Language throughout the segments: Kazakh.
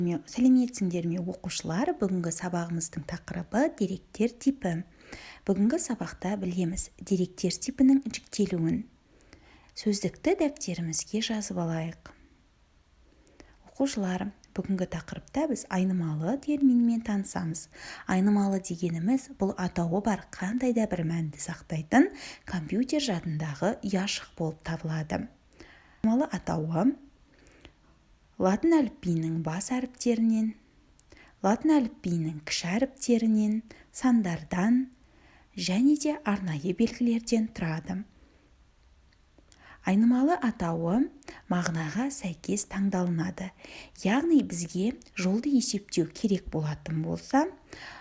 Сәлеметсіңдер ме, оқушылар! Бүгінгі сабағымыздың тақырыбы – деректер типі. Бүгінгі сабақта білеміз деректер типінің жіктелуін. Сөздікті дәптерімізге жазып алайық. Оқушылар, бүгінгі тақырыпта біз айнымалы терминімен танысамыз. Айнымалы дегеніміз – бұл атауы бар қандай да бір мәнді сақтайтын компьютер жадындағы ұяшық болып табылады. Айнымалы атауы латын әліпбиінің бас әріптерінен, латын әліпбиінің кіші әріптерінен, сандардан және де арнайы белгілерден тұрады. Айнымалы атауы мағынаға сәйкес таңдалынады, яғни бізге жолды есептеу керек болатын болса,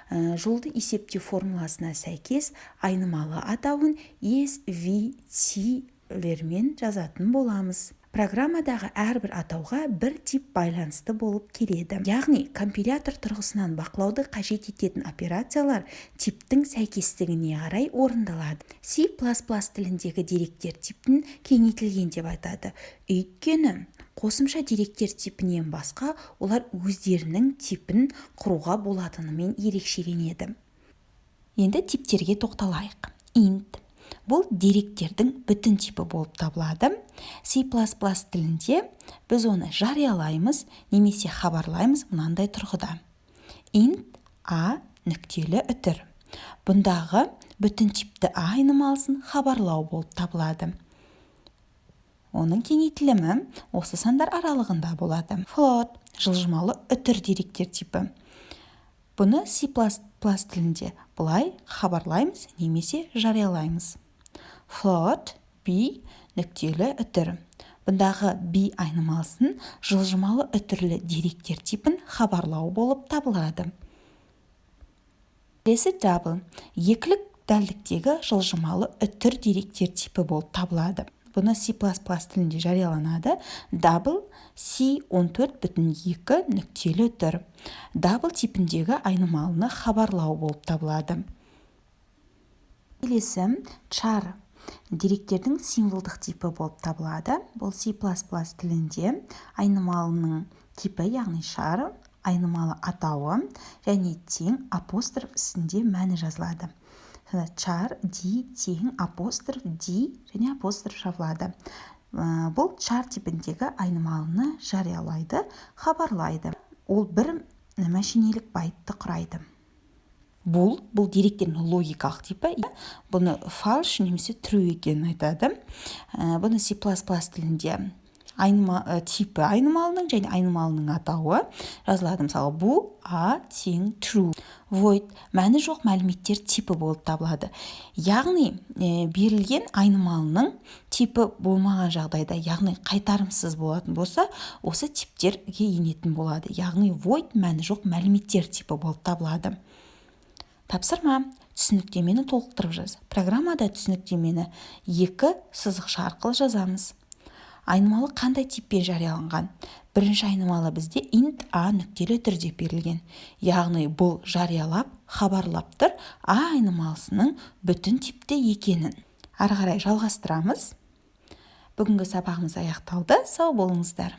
жолды есептеу формуласына сәйкес айнымалы атауын S, V, T-лермен жазатын боламыз. Программадағы әрбір атауға бір тип байланысты болып келеді, яғни компилятор тұрғысынан бақылауды қажет ететін операциялар типтің сәйкестігіне қарай орындалады. C++ тіліндегі деректер типін кеңейтілген деп айтады, өйткені қосымша деректер типінен басқа олар өздерінің типін құруға болатынымен ерекшеленеді. Енді типтерге тоқталайық. Int – бұл деректердің бүтін типі болып табылады. C++ тілінде біз оны жариялаймыз немесе хабарлаймыз мынандай тұрғыда: int a нүктелі үтір. Бұндағы бүтін типті а айнымалысын хабарлау болып табылады. Оның кеңейтілімі осы сандар аралығында болады. Float – жылжымалы үтір деректер типі. Бұны C++ тілінде былай хабарлаймыз немесе жариялаймыз: float b нүктелі үтір. Бұндағы b айнымалысын жылжымалы үтірлі деректер типін хабарлау болып табылады. Келесі double – екілік дәлдіктегі жылжымалы үтір деректер типі болып табылады. Бұны C++ тілінде жарияланады: double c 14,2 нүктелі үтір. Double типіндегі айнымалыны хабарлау болып табылады. Келесі char – деректердің символдық типі болып табылады. Бұл C++ тілінде айнымалының типі, яғни char айнымалы атауы және тең апостроф үстінде мәні жазылады. Char d тең апостроф d және апостроф жабылады. Бұл char типіндегі айнымалыны жариялайды, хабарлайды. Ол бір мәшинелік байтты құрайды. Бұл деректердің логикалық типі. Бұны false немесе true екенін айтады. Бұны C++ тілінде типі айнымалының және айнымалының атауы жазылады, мысалы, bool a тең true. Void – мәні жоқ мәліметтер типі болып табылады, яғни берілген айнымалының типі болмаған жағдайда, яғни қайтарымсыз болатын болса, осы типтерге енетін болады, яғни void мәні жоқ мәліметтер типі болып табылады. Тапсырма: түсініктемені толықтырып жаз. Программада түсініктемені екі сызықша арқылы жазамыз. Айнымалы қандай типпен жарияланған? Бірінші айнымалы бізде int a нүктелі үтір деп берілген, яғни бұл жариялап, хабарлап тұр а айнымалысының бүтін типті екенін. Ары қарай жалғастырамыз. Бүгінгі сабағымыз аяқталды. Сау болыңыздар!